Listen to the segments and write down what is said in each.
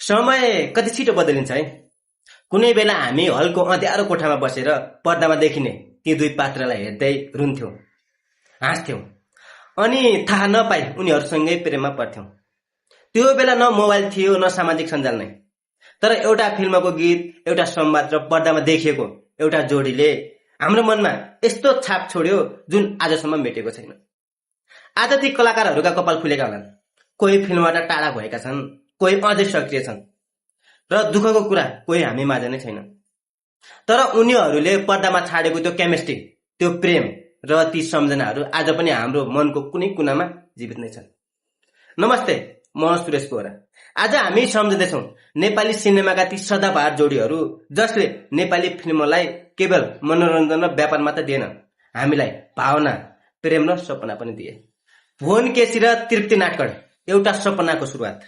समय कति छिटो बदलिन्छ है। कुनै बेला हामी हलको अँध्यारो कोठामा बसेर पर्दामा देखिने ती दुई पात्रलाई हेर्दै रुन्थ्यौं, हाँस्थ्यौं अनि थाहा नपाई उनीहरूसँगै प्रेममा पर्थ्यौं। त्यो बेला न मोबाइल थियो न सामाजिक सञ्जाल नै, तर एउटा फिल्मको गीत, एउटा संवाद र पर्दामा देखिएको एउटा जोडीले हाम्रो मनमा यस्तो छाप छोड्यो जुन आजसम्म मेटेको छैन। आज ती कलाकारहरूका कपाल फुलेका होलान्, कोही फिल्मबाट टाढा भएका छन्, कोही अझै सक्रिय छन् र दुःखको कुरा कोही हामी माझ नै छैन। तर उनीहरूले पर्दामा छाडेको त्यो केमिस्ट्री, त्यो प्रेम र ती सम्झनाहरू आज पनि हाम्रो मनको कुनै कुनामा जीवित नै छन्। नमस्ते, म सुरेश बोहरा। आज हामी सम्झँदैछौँ नेपाली सिनेमाका ती सदाबहार जोडीहरू जसले नेपाली फिल्मलाई केवल मनोरञ्जन र व्यापार मात्र दिएन, हामीलाई भावना, प्रेम र सपना पनि दिए। भुवन केसी र तृप्ति नाटकड एउटा सपनाको सुरुवात।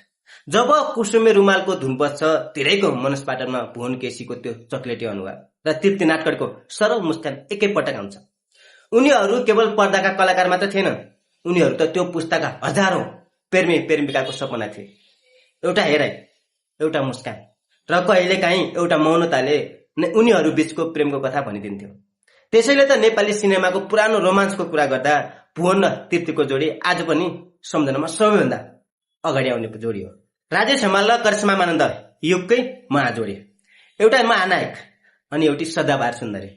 जब कुसुमे रुमालको धुन बज्छ, धेरैको मनस्पाटनमा भुवन केसीको त्यो चक्लेटी अनुहार र तृप्ति नाटकडको सरल मुस्कान एकैपटक आउँछ। उनीहरू केवल पर्दाका कलाकार मात्र थिएनन्, उनीहरू त त्यो पुस्ताका हजारौं प्रेमी प्रेमिकाको सपना थिए। एउटा हेराइ, एउटा मुस्कान र कहिलेकाहीँ एउटा मौनताले नै उनीहरू बीचको प्रेमको कथा भनिदिन्थ्यो। त्यसैले त नेपाली सिनेमाको पुरानो रोमान्सको कुरा गर्दा भुवन र तृप्तिको जोडी आज पनि सम्झनामा सबैभन्दा अगाडि आउने जोडी हो। राजेश हमाल र करिश्मा मानन्द युगकै महाजोडी, एउटा महानायक अनि एउटी सदाबहार सुन्दरी।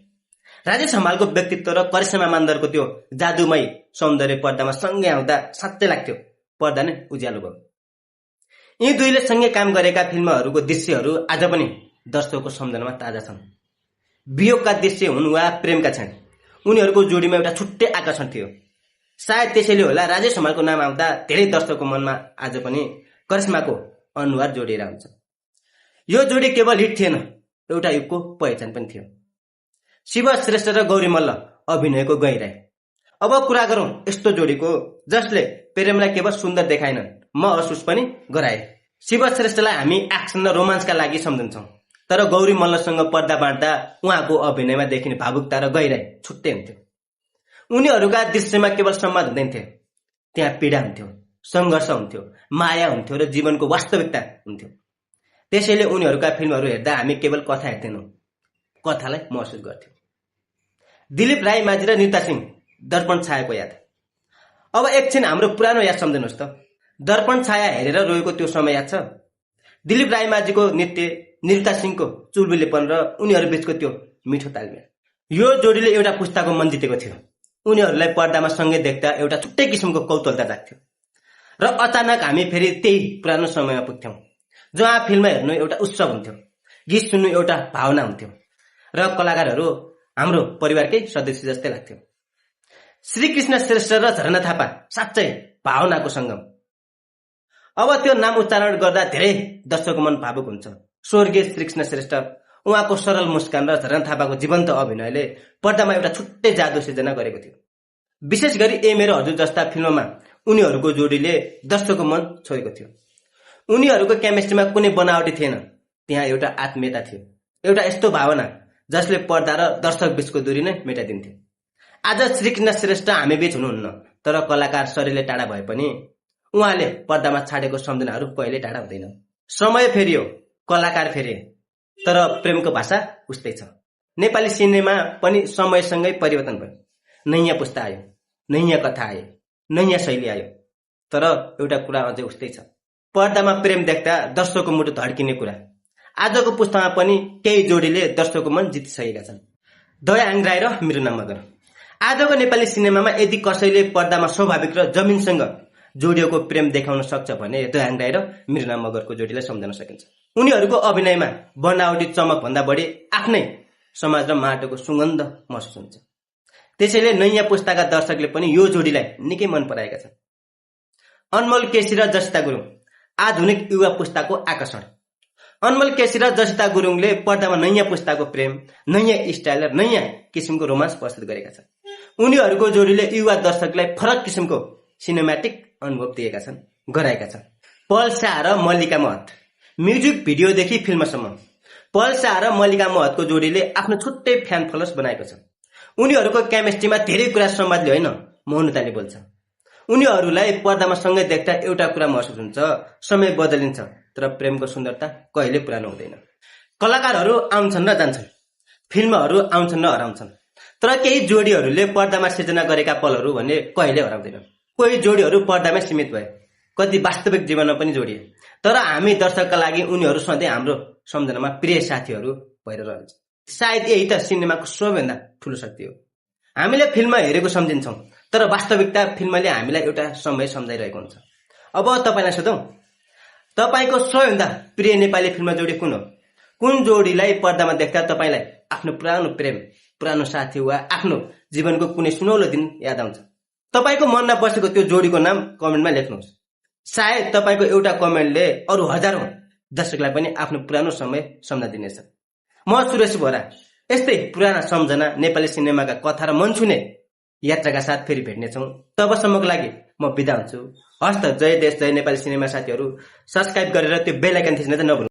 राजेश हमालको व्यक्तित्व र करिश्मा मानन्दको त्यो जादुमय सौन्दर्य पर्दामा सँगै आउँदा साँच्चै लाग्थ्यो पर्दा नै उज्यालो भयो। यी दुईले सँगै काम गरेका फिल्महरूको दृश्यहरू आज पनि दर्शकको सम्झनामा ताजा छन्। वियोगका दृश्य हुन् वा प्रेमका क्षण, उनीहरूको जोडीमा एउटा छुट्टै आकर्षण थियो। सायद त्यसैले होला राजेश हमालको नाम आउँदा धेरै दर्शकको मनमा आज पनि करिश्माको अनुहार जोडिएर हुन्छ। यो जोडी केवल हिट थिएन, एउटा युगको पहिचान पनि थियो। शिव श्रेष्ठ र गौरी मल्ल अभिनयको गहिराई। अब कुरा गरौं यस्तो जोडीको जसले प्रेमलाई केवल सुन्दर देखाएनन्, महसुस पनि गराए। शिव श्रेष्ठलाई हामी एक्सन र रोमान्सका लागि सम्झन्छौं, तर गौरी मल्लसँग पर्दा बाँड्दा उहाँको अभिनयमा देखिने भावुकता र गहिराई छुट्टै हुन्थ्यो। उनीहरूका दृश्यमा केवल संवाद हुँदैन थियो, त्यहाँ पीडा हुन्थ्यो, संघर्ष हुन्थ्यो, माया हुन्थ्यो र जीवनको वास्तविकता हुन्थ्यो। त्यसैले उनीहरूका फिल्महरू हेर्दा हामी केवल कथा हेर्दैनौं, कथालाई महसुस गर्थ्यौं। दिलीप रायमाझी र नीता सिंह, दर्पण छायाको याद। अब एकछिन हाम्रो पुरानो याद सम्झनुहोस् त। दर्पण छाया हेरेर रोएको त्यो समय याद छ? दिलीप रायमाझीको नृत्य, नीता सिंहको चुलबुलेपन र उनीहरू बीचको त्यो मिठो तालमेल। यो जोडीले एउटा पुस्ताको मन जितेको थियो। उनीहरूलाई पर्दामा सँगै देख्दा एउटा छुट्टै किसिमको कौतूहलता जाग्थ्यो र अचानक हामी फेरि त्यही पुरानो समयमा पुग्थ्यौं, जहाँ फिल्म हेर्नु एउटा उत्सव हुन्थ्यो, गीत सुन्नु एउटा भावना हुन्थ्यो र कलाकारहरू हाम्रो परिवारकै सदस्य जस्तै लाग्थ्यो। श्रीकृष्ण श्रेष्ठ र झरना थापा साँच्चै भावनाको सङ्गम। अब त्यो नाम उच्चारण गर्दा धेरै दर्शकको मन भावुक हुन्छ। स्वर्गीय श्रीकृष्ण श्रेष्ठ, उहाँको सरल मुस्कान र झरना थापाको जीवन्त अभिनयले पर्दामा एउटा छुट्टै जादु सिर्जना गरेको थियो। विशेष गरी ए मेरो हजुर जस्ता फिल्ममा उनीहरूको जोडीले दर्शकको मन छोएको थियो। उनीहरूको केमिस्ट्रीमा कुनै बनावटी थिएन, त्यहाँ एउटा आत्मीयता थियो, एउटा यस्तो भावना जसले पर्दा र दर्शक बीचको दूरी नै मेटाइदिन्थ्यो। आज श्रीकृष्ण श्रेष्ठ हामी बीच हुनुहुन्न, तर कलाकार शरीरले टाढा भए पनि उहाँले पर्दामा छाडेको सम्झनाहरू कहिले टाढा हुँदैन। समय फेरियो, कलाकार फेरिए, तर प्रेमको भाषा उस्तै छ। नेपाली सिनेमा पनि समयसँगै परिवर्तन भयो। नयाँ पुस्ता आयो, नयाँ कथा आए, नयाँ शैली आयो, तर एउटा कुरा अझै उस्तै छ। पर्दामा प्रेम देख्दा दर्शकको मुटु धड्किने कुरा। आजको पुस्तामा पनि केही जोडीले दर्शकको मन जितिसकेका छन्। दयाङ राई र मृणाल मगर। आजको नेपाली सिनेमामा यदि कसैले पर्दामा स्वाभाविक र जमिनसँग जोडिएको प्रेम देखाउन सक्छ भने दयाङ राई र मृणाल मगरको जोडीलाई सम्झन सकिन्छ। उनीहरूको अभिनयमा बनावटी चमक भन्दा बढी आफ्नै समाज र माटोको सुगन्ध महसुस हुन्छ। त्यसैले नयाँ पुस्ताका दर्शकले पनि यो जोडीलाई निकै मन पराएका छन्। अनमोल केसी र जसिता गुरुङ, आधुनिक युवा पुस्ताको आकर्षण। अनमोल केसी र जसिता गुरुङले पर्दामा नयाँ पुस्ताको प्रेम, नयाँ स्टाइल र नयाँ किसिमको रोमान्स प्रस्तुत गरेका छन्। उनीहरूको जोडीले युवा दर्शकलाई फरक किसिमको सिनेम्याटिक अनुभव दिएका छन्, गराएका छन्। पल शाह र मल्लिका महत, म्युजिक भिडियोदेखि फिल्मसम्म पल शाह र मल्लिका महतको जोडीले आफ्नो छुट्टै फ्यान फलोस बनाएको छ। उनीहरूको केमिस्ट्रीमा धेरै कुरा संवादले होइन, मौनताले बोल्छ। उनीहरूलाई पर्दामा सँगै देख्दा एउटा कुरा महसुस हुन्छ, समय बदलिन्छ तर प्रेमको सुन्दरता कहिले पुरानो हुँदैन। कलाकारहरू आउँछन् र जान्छन्, फिल्महरू आउँछन् र हराउँछन्, तर केही जोडीहरूले पर्दामा सिर्जना गरेका पलहरू भने कहिले हराउँदैन। कोही जोडीहरू पर्दामै सीमित भए, कति वास्तविक जीवनमा पनि जोडिए, तर हामी दर्शकका लागि उनीहरू सधैँ हाम्रो सम्झनामा प्रिय साथीहरू भएर रहन्छ। सायद यही त सिनेमाको सबैभन्दा ठुलो शक्ति हो। हामीले फिल्ममा हेरेको सम्झिन्छौँ, तर वास्तविकता फिल्मले हामीलाई एउटा समय सम्झाइरहेको हुन्छ। अब तपाईँलाई सोधौँ, तपाईँको सबैभन्दा प्रिय नेपाली फिल्ममा जोडी कुन हो? कुन जोडीलाई पर्दामा देख्दा तपाईँलाई आफ्नो पुरानो प्रेम, पुरानो साथी वा आफ्नो जीवनको कुनै सुनौलो दिन याद आउँछ? तपाईँको मनमा बसेको त्यो जोडीको नाम कमेन्टमा लेख्नुहोस्। सायद तपाईँको एउटा कमेन्टले अरू हजारौं दर्शकलाई पनि आफ्नो पुरानो समय सम्झाइदिनेछ। म सुरेश बोरा यस्तै पुराना सम्झना, नेपाली सिनेमाका कथा र मन छुने यात्राका साथ फेरि भेट्नेछौँ। तबसम्मको लागि म बिदा हुन्छु। हस्त, जय देश, जय नेपाली सिनेमा। साथीहरू सब्स्क्राइब गरेर त्यो बेल आइकन थिच्न चाहिँ नभुल्नु।